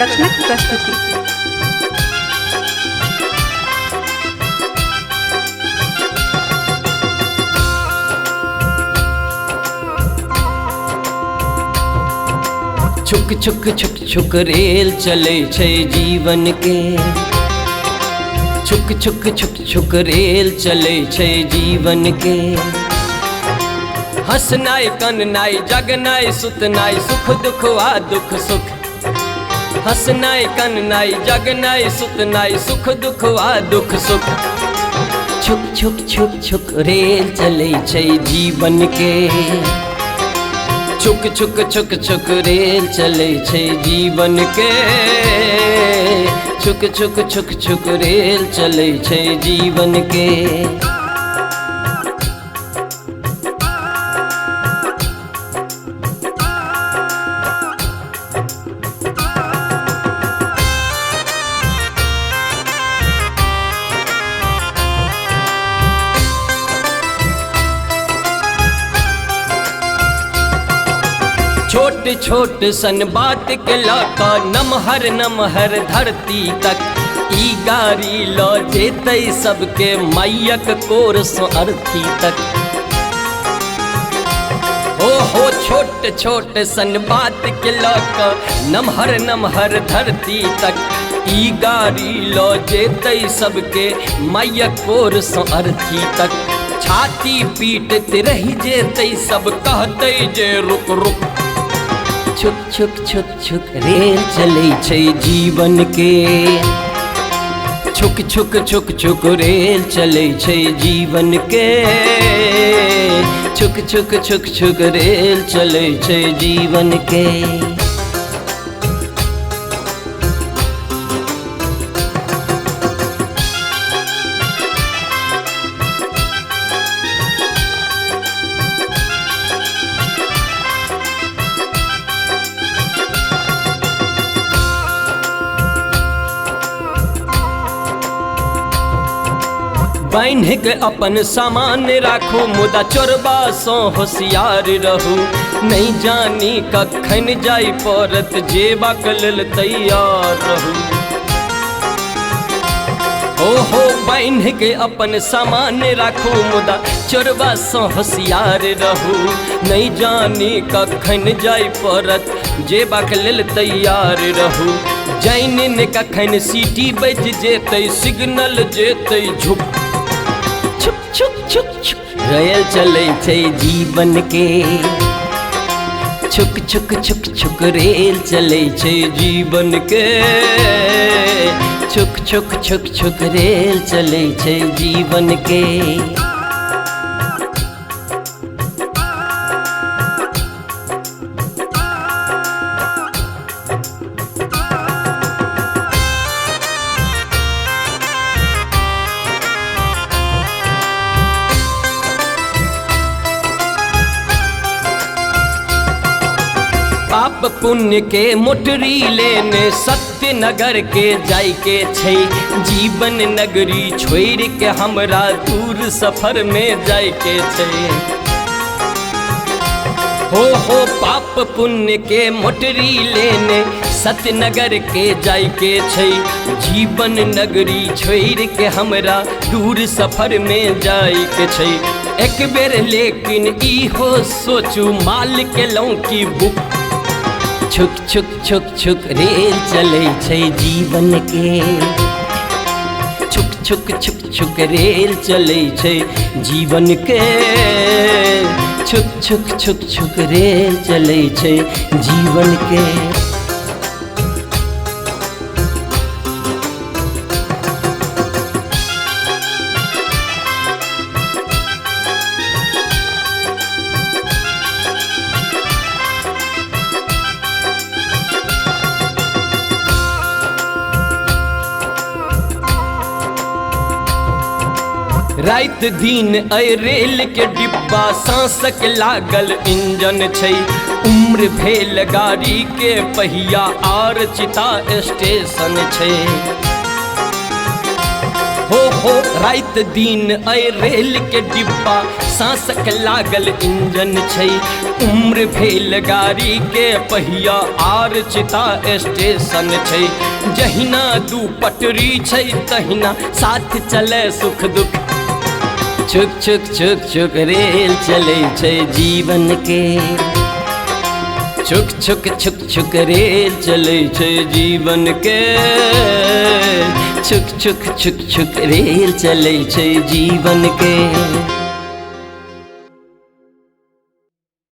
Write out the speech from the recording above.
प्रोडक्शनक प्रस्तुति। छुक छुक छुक छुक रेल चले छै जीवन के, छुक छुक छुक छुक रेल चले छै जीवन के। हंसनाय कननाय जगनाय सुतनाय सुख दुख आ दुख सुख, हंसनाय कननाय जगनाय सुतनाय सुख दुख आ दुख सुख। छुक छुक छुक छुक रेल चले छै जीवन के, छुक छुक छुक छुक रेल चले छै जीवन के, छुक छुक छुक छुक रेल चले छै जीवन के। छोट छोट सन बात के लऽ कऽ नमहर नमहर धरती तक, ई गाड़ी लऽ जेतै सबके माइयक कोर सँ अर्थी तक। हो हो छोट छोट सन बात के लऽ कऽ नमहर नमहर धरती तक, ई गाड़ी लऽ जेतै सबके माइयक कोर सँ अर्थी तक। छाती पीटैत रहि जेतै सब कहतै जे रुक रुक। छुक छुक छुक छुक रेल चले छै जीवन के, छुक छुक छुक छुक रेल चले छै जीवन के, छुक छुक छुक छुक रेल चले छै जीवन के। बान्हि के अपन सामान राखू मुदा चोरबा सँ होशियार रहू, नहीं जानी कखन जाय पड़त जेबाक लेल तैयार रहू। हो हो बान्हि के अपन सामान राखू मुदा चोरबा सँ होशियार रहू, नहीं जानी कखन जाय पड़त जेबाक लेल तैयार रहू। जानि ने कखन सीटी बजि जेतै सिग्नल जेतै झुक। छुक छुक छुक छुक रेल चले छै जीवन के, छुक छुक छुक छुक रेल चले छै जीवन के, छुक छुक छुक छुक रेल चले छै जीवन के। पाप पुण्य के मोटरी लेने सत्य नगर के जाय के छै, जीवन नगरी छोड़ के हमरा दूर सफर में जाय के छै। हो हो पाप पुण्य के मोटरी लेने सत्य नगर के जाय के छै, जीवन नगरी छोड़ के हमरा दूर सफर में जाय के छै। एक बेर लेकिन इहो सोचू माल केलहुँ की बुक। छुक छुक छुक छुक रेल चले छै जीवन के, छुक छुक छुक छुक रेल चले छै जीवन के, छुक छुक छुक छुक रेल चले छै जीवन के। राति दिन अइ रेल के डिब्बा सांसक लागल इंजन छै, उम्र भेल गाड़ी के पहिया आर चिता स्टेशन छै। हो हो राति दिन अइ रेल के डिब्बा सांसक लागल इंजन छै। उम्र भेल गाड़ी के पहिया आर चिता स्टेशन छै। जहिना दू पटरी छै तहिना साथ चले सुख दुख। छुक छुक छुक छुक रेल चलै छै जीवन के। छुक छुक छुक छुक रेल चलै छै जीवन के। छुक छुक छुक छुक रेल चलै छै जीवन के।